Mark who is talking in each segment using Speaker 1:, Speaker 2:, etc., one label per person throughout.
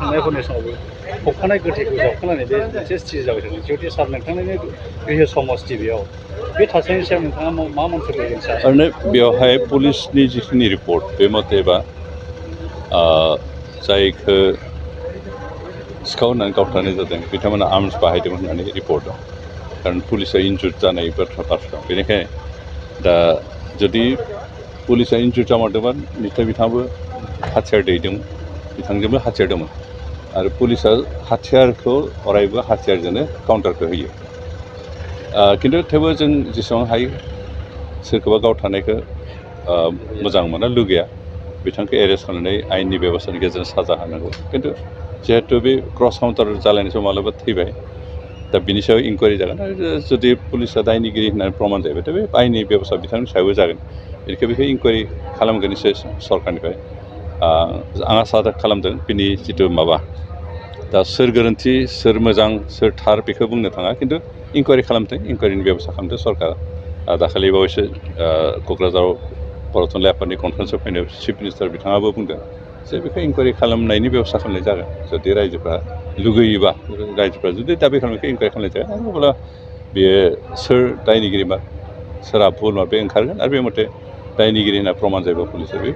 Speaker 1: थांनायफोरनि समावबो फबखानाय गोथैखौ जावखांनानै बे मोनसे स्थिति जाबाय थादों जिहेतु सार नोंथांनि गृह समस्ति बेयाव बे थासारिनि सायाव नोंथाङा मा मन्तब्य होगोन सार?
Speaker 2: ओरैनो बेवहाय पुलिसनि जिखिनि रिपर्ट बे मथेबा जायखौ सिखाव होननानै गावथारनाय जादों बिथांमोना आर्मस बाहायदोंमोन होननानै रिपर्ट दं खारन पुलिसा इन्जुर्ड जानाय बाथ्रा बेनिखायनो दा जुदि पुलिसा इन्जुर्ड जामारदोंबा निस्सय बिथाङाबो हाथियार दैदोंमोन बिथांजोंबो हाथियार दंमोन आरो पुलिसा हाथियारखौ अरायबो हाथियारजोंनो काउन्टारखौ होयो खिन्थु थेवबो जों जेसेबां हायो सोरखौबा गावथारनायखौ मोजां मोना लुगैया बिथांखौ एरेस्ट खालामनानै आयेननि बेब'स्थानि गेजेरजों साजा होनांगौ खिन्थु जिहेतु बे क्रस काउन्टार जालायनाय समाव मालाबा थैबाय दा बिनि सायाव इनकुवारि जागोन आरो जुदि पुलिसा दायनिगिरि होननानै प्रमान जायोबाथ' बे आयेननि बेब'स्था बिथांनि सायावबो जागोन बेनिखायनो बेखौ इनकुवारि खालामगोन निस्सय सरकारनिफ्राय आं आसा खालामदों बिनि जिथु माबा दा सोर गोरोन्थि सोर मोजां सोर थार बेखौ बुंनो थाङा खिन्थु इनकुवारि खालामथों इनकुवारिनि बेब'स्था खालामदों सरकारा दाखालि बावैसो क'क्राझाराव बर' थुनलाइ आफादनि कनफारेन्सआव फैनायाव चिफ मिनिस्टार बिथाङाबो बुंदों जे बेखौ इनकुवारि खालामनायनि बेब'स्था खालामनाय जागोन जुदि रायजोफ्रा लुगैयोबा रायजोफ्रा जुदि दा बे खालामनायखौ इनकुवारि खालामनाय जागोन अब्ला बेयो सोर दायनिगिरिमा सोरहा भुल बे ओंखारगोन आरो बे मथे दायनिगिरि होनना प्रमान जायोबा पुलिसा बे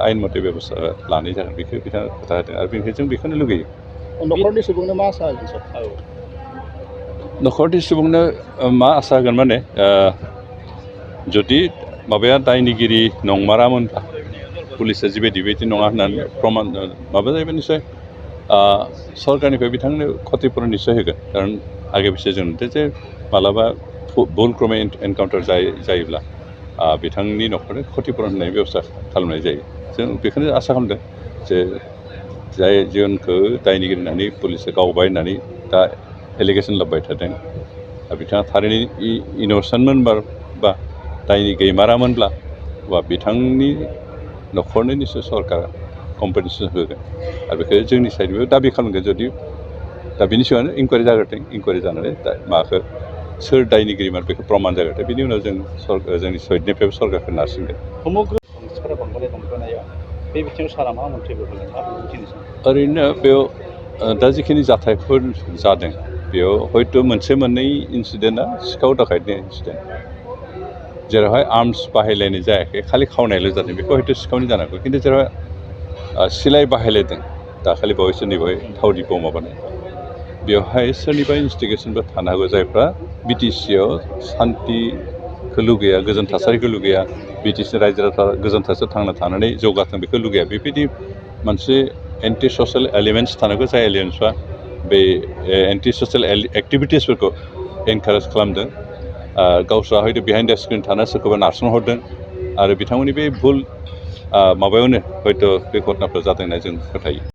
Speaker 2: आयेन मथे बेब'स्था लानाय जागोन बेखौ बिथाङा खोथा होदों आरो बेनिखायनो जों बेखौनो लुगैयो।
Speaker 1: न'खरनि सुबुंनो मा आसा होगोन सार?
Speaker 2: न'खरनि सुबुंनो मा आसा होगोन माने जुदि माबाया दायनिगिरि नंमारामोनब्ला पुलिसा जिबायदि बेबायदि नङा होननानै प्रमान माबा जायोबा निस्सय सरकारनिफ्राय बिथांनो क्षतिपुरन निस्सय होगोन खारन आगे पिछे जों नुदों जे मालाबा भुल क्रमे एनकाउन्टार जायोब्ला बिथांनि न'खरनो क्षतिपुरन होनायनि बेब'स्था खालामनाय जायो जों बेखौनो आसा खालामदों जे जाय जोंखौ दायनिगिरि होननानै पुलिसा गावबाय होननानै दा एलिगेसन लाबोबाय थादों बिथाङा थारैनो इन'सेन्टमोन बा दायनि गैमारामोनब्ला बा बिथांनि न'खरनो निस्सय सरकारा कम्पेनसेसन होगोन आरो बेखौ जोंनि साइडनिबो दाबि खालामगोन जुदि दा बिनि सिगाङावनो इनकुवारि जाग्रोथों इनकुवारि जानानै दा माबाखौ सोर दायनिगिरिमोन बेखौ प्रमान जाग्रोथों बिनि उनाव जों जोंनि साइडनिफ्रायबो सरकारखौ नारसिनगोन।
Speaker 1: बे बिथिङाव सारा मा मन्तब्य होगोन मा बिबुंथि?
Speaker 2: ओरैनो बेयाव दा जिखिनि जाथायफोर जादों बेयाव हयथ' मोनसे मोननै इन्सिडेन्टआ सिखाव दाखायतनि इन्सिडेन्ट जेरावहाय आर्मस बाहायलायनाय जायाखै खालि खावनायल' जादों बेखौ हयथ' सिखावनि जानांगौ खिन्थु जेराव सिलाइ बाहायलायदों दाखालि बावैसो नैबाय थाव दिपआव माबानाय बेवहाय सोरनिबा इनस्टिगेसनबो थानो हागौ जायफ्रा बिटिसिआव सान्तिखौ लुगैया गोजोन थासारिखौ लुगैया बिटिसि रायजो राजा गोजोन थासारियाव थांना थानानै जौगाथों बेखौ लुगैया बेबायदि मोनसे एन्टि ससियेल एलिमेन्ट्स थानांगौ जाय एलिमेन्ट्सआ बे एन्टि ससियेल एक्टिभिटिसफोरखौ एनकारेज खालामदों गावस्रा हयथ' बिहाइन्ड दा स्क्रिन थाना सोरखौबा नारसोनहरदों आरो बिथांमोननि बे भुल माबायावनो हयथ' बे घटनाफ्रा जादों होनना जों फोथायो।